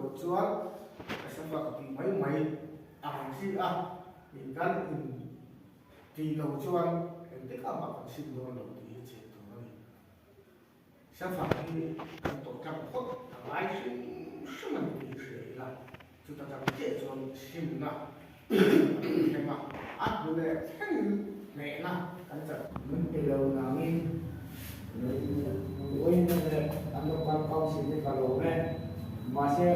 loh chuan ka safa ka tih mai mai ang chi a, kan in tih loh chuan engtikah mah kan sim dawn lo tih hi chian tur a ni. Safa hi kan tawh tlang phawt a ngai hrim hrim a ni tih hi hria ila, chuta tang chiah chuan simna kan thleng a, a hnu leh thlengin hnehna kan chan. Min pe lo nangin vawiin leh an local council hi ka lawm e. Mahse,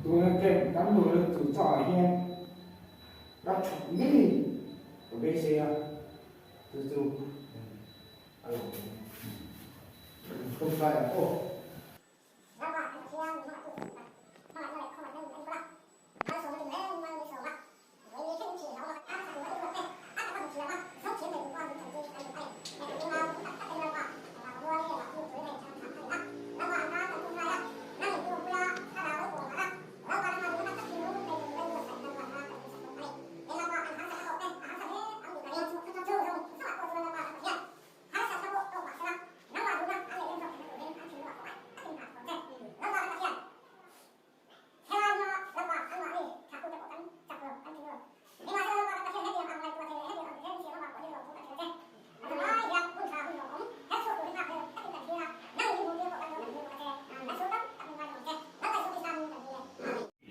tuna camp kan luh leh chu changah hian ka that ngei ka beisei a, chu chu a lawm e. Tawngtai ang aw.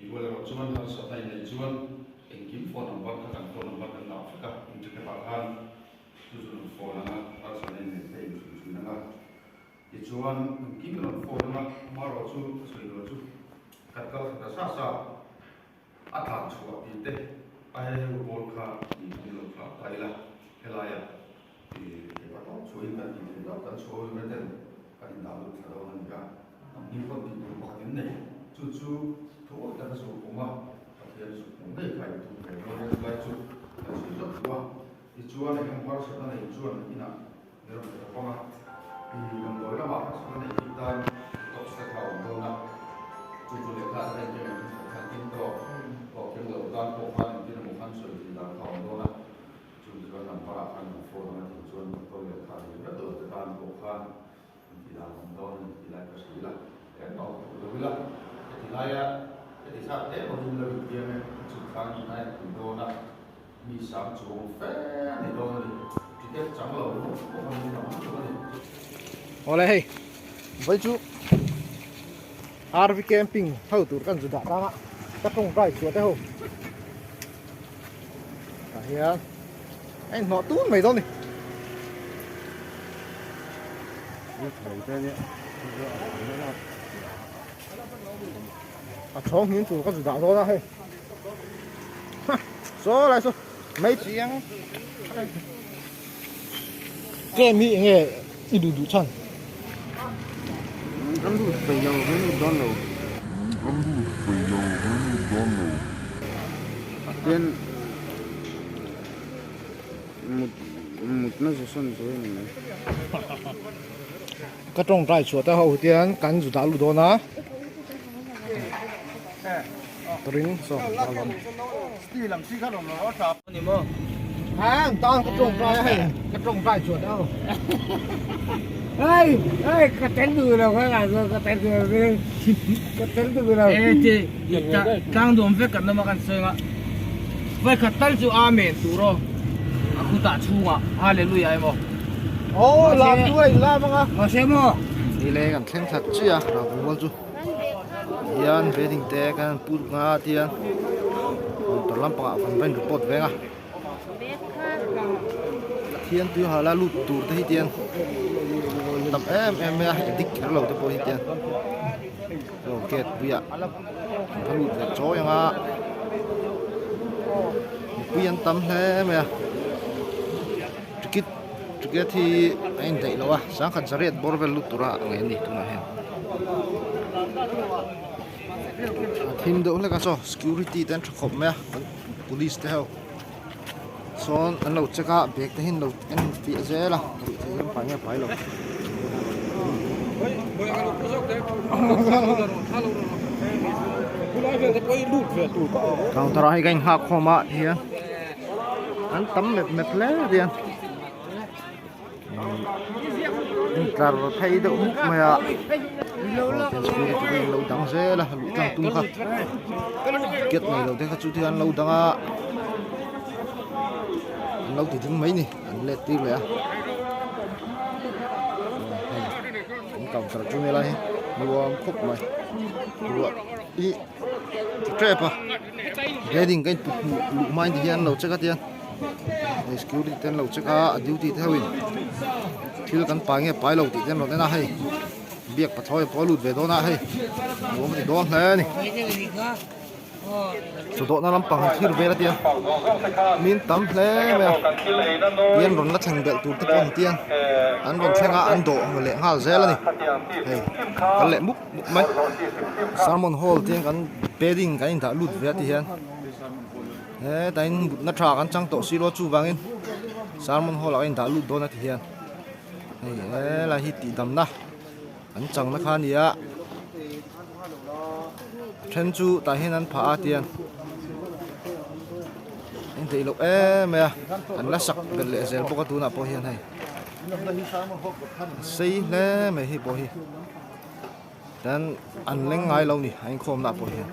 Tihbuai erawh chuan harsatna inneih chuan engkim phone number kha kan phone number kan dah vek a, inticket ah khan chu chu rawn phone anga harsatna inneih te inchhun thin anga tichuan engkim rawn phone anga amaherawhchu ka sawi duh chu kan kal thla ta sa sa a tlan chhuah tih te a he heu pawn kha min awm lo thlah ta ila helaiah ih tawp chhuahin kan tih theih loh kan chhuah emaw ten kan indah lut thla dawn a ni a, an hming pawn tih tur pakhat in nei chu chu thu awih taka zuk awm a, Pathian zuk hmuh ngei kha in tum ve dawn a chulai chu kan zui lawk duh a, tichuan eng emaw harsatna nei chuan inah mi rawn pe ta pang a, ih damdawi lamah harsatna nei bik tan detox te kha a awm dawn a, chu chu lehkha te kha intiang engkim khat khan keng tawh pawh keng lo tan pawh khan engtin emaw khan sawi thei dan kha a awm dawn a. Chung chuan number ah khan an phone anga tih chuan doctor lehkha leh vek lo te tan pawh khan an tih dan awm dawn a ni tih lai ka hrilh a, engmah awm duh lo ila heti laia heti zat te pawhin lo intiam e, a chhuk thlang ni nai a pui dawn a, mi sang chuang fe a ni dawn a ni, ticket chang lo ringawt pawh khan min tam lutuk a ni. Awle hei vawi chu RV camping ho tur kan zu dah tang a, ka tawngtai chhuah te ho. Tah hian a inhnawh tun mai dawn a ni. A chhawng hnim tur ka zu dah dawn a hei. Ha saw lai saw mai chiang. Tlem hi enge i duh duh chhan? Kan lut peih lo, kan lut dawn lo. Kan lut peih lo, kan lut dawn lo. Tin, mut mutna zu sawn chu a ni mai. Ka tawngtai chhuah te ho hian kan zu dah lut dawn a. Ring saw a lawm. An tan ka tawngtai a hei ka tawngtai chuan aw. Hei hei ka tel duh lo kha ka ka tel duh lo ka tel duh lo. E ti tlang dawm vek kan awm a kan sawi anga vai khat tal chu amen tur aw a khutah chhungah hallelujah emaw. Aw lam chu a inlam anga. Mahse maw. Ni le kan thleng that chiah a ralmual chu. Hian wedding te kan pu nga tian motor lampangah van va in report veng a Pathian tui hala lut tur te hi tian tam em em mai a addict kher lo te pawh hi tian aw gate puiah a lut ve chawi ang a mipui an tam hle mai a ticket ticket hi a indaih lo a sangkhat zariat bawr vel lut tura ang en ni tunah hian a thim deuh hlek a saw security te an tha khawp mai a police te ho sawn an lo check a bag te hi an lo en fiah zel a ruih theih hian pai nge pai lo. Counter ah hi ka inghak khawm a tihian an tam mep mep hle tihian intlar phei deuh hmuk mai a. Aw security te an lo dang zel a luh tlang tum kha ticket nei lo te kha chu te an lo dang a an lo ti ding mai ni an let tir leh a hei an counter chu helai hi nuam khawp mai ruah hi ti tep a wedding ka input luh hma in ti hian an lo check a tiang hei security te an lo check a a duty te ho in thil kan pai nge pai lo tih te an rawn en a hei biak pathlawi pawh a lut ve dawn a hei nuam a ti dawn hle a ni chawdawhna lampang han thlir vel a tia min tam hle mai a tian rawn la thleng belh tur te pawh an tia an rawn thleng a an dawh leh nghal zel a ni hei kal leh mup mup mai sermon hall te kan bedding kan indah lut ve a ti hian hetah in mutna tha kan chang tawh silo chuvangin sermon hall ah kan indah lut dawn a ti hian hei helai hi tihdamna an changna kha a ni a a then chu tah hian an phah a tiang a indaih loh em mai a an la sak belh leh zel bawk a tunah pawh hian hei a sei hle mai hei pawh hi tan an leng ngai lo ni a inkhawmna ah pawh hian.